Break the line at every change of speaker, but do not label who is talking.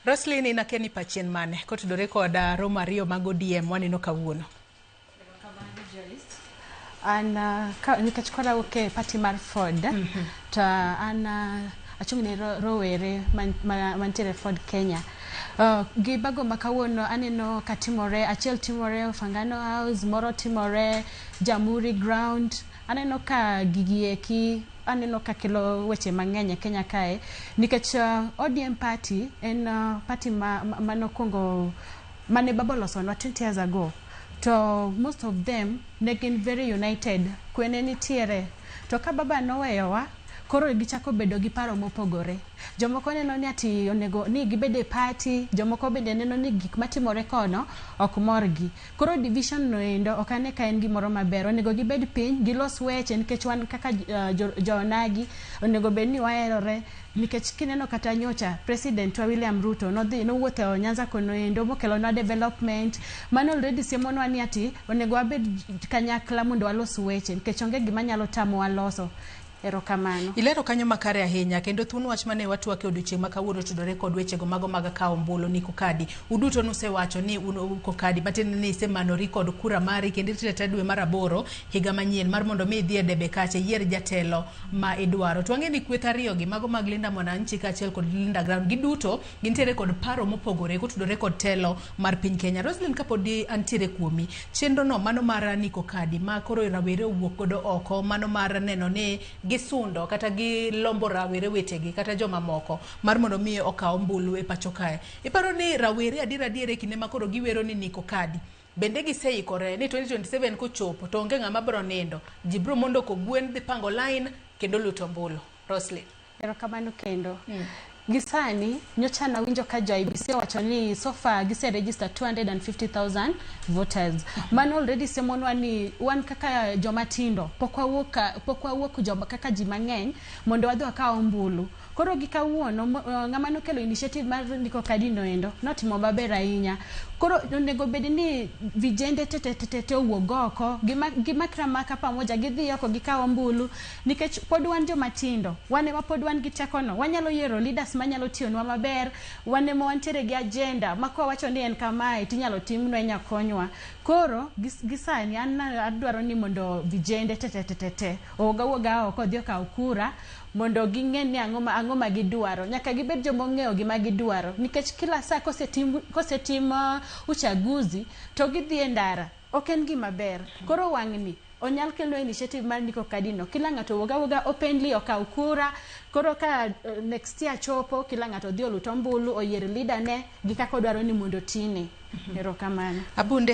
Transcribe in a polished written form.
Roslyn, in akia ni pachien mane kotudore kod romo ariyo mag ODM waneno kawuono.
An nikech koro awuok e party mar Ford to an achung' ne rowere mantiere Ford Kenya. Gi bago ma kawuono aneno ka timore, achiel timore Fangano House, moro timore Jamhuri Ground. Aneno ka gigi eki aneno ka kelo weche mang'eny e Kenya kae nikech ODM party en party ma manokwongo mane baba olosonwa 20 years ago, to most of them ne gin very united, kwe ne nitiere. To ka baba noweyowa, koro gichako bedo gi paro mopogore. Jomoko neno ni ati onego ni gibed e party, jomoko bende neno ni gik matimore kono ok morgi. Koro division no endo ok ane ka en gimoro maber. Onego gibed piny gilos weche nikech wan kaka jo-onagi onego bed ni waherore, nikech kineno kata nyocha president wa William Ruto nodhi nowuotho Nyanza kono endo mokelonwa development. Mano already siemonwa ni ati onego wabed kanyakla mondo walos weche, nikech onge gima nyalo tamowa loso. Erokamano.
Ilero kanyo makare ahinya, kendo thuon wach mane watwak e odiochieng' ma kawuono otudore kod wechego mago mag kawo ombulu, niko kadi. Uduto nusewacho ni un uko kadi, matiende ni isemanori kod kura mari kendo irito dwe mar aboro higa manyien mar mondo mi idhi e debe kacha iyier jatelo ma idwaro. To wang'e ni kweth ariyo gi, mago mag Linda Mwananchi kaachiel kod Linda Ground, giduto gintiere kod paro mopogore kotudore kod telo mar piny Kenya. Roslyn, kapodi antiere kuomi, chenro no mano mar niko kadi ma koro rawere owuok godo oko, mano mar neno ni gisundo kata gilombo rawere wetegi kata joma moko mar mondo mi okaw ombulu e pacho kae. Iparo ni rawere adier adier e kinde ma koro giwero ni niko kadi, bende giseikore ni 2027 kochopo to onge ng'ama biro nindo, ji biro mondo kogwen dhi pango line kendo luto ombulu? Roslyn.
Erokamano kendo. Gi sani, nyocha nawinjo ka jo IEBC owacho ni so far gise register 250,000 voters. Mano already siemonwa ni wan kaka joma tindo pok wawuok joma kaka ji mang'eny mondo wadhi wakaw ombulu. Koro gi kawuono ng'ama nokelo initiative mar ndiko kadi no endo notimo maber ahinya. Koro onego bed ni vijende te te te te owuog oko, gimakre amaka pamoja, gidhi oko gikaw ombulu, nikech pod wan joma tindo, wan ema pod wan gi teko no, wanyalo yiero leaders manyalo tiyonwa maber, wan ema wantiere gi agenda ma kwawacho ni en kamae tinyalo timnwa, inya konywa. Koro gi sani an adwaro ni mondo vijende te te te te te owuog awuoga oko odhi okaw kura mondo ging'e ni ang'o ma gidwaro. Nyaka gibed joma ong'eyo gima gidwaro, nikech kila saa kosetim uchaguzi to gidhi e ndara, ok en gima ber. Koro wang'ni onyal kelo initiative mar ndiko kadi no, kila ng'ato owuog awuoga openly okaw kura. Koro ka next year chopo, kila ng'ato dhi olut ombulu, oyier leader ne gi kaka odwaro ni mondo otine. Erokamano.
Abunde.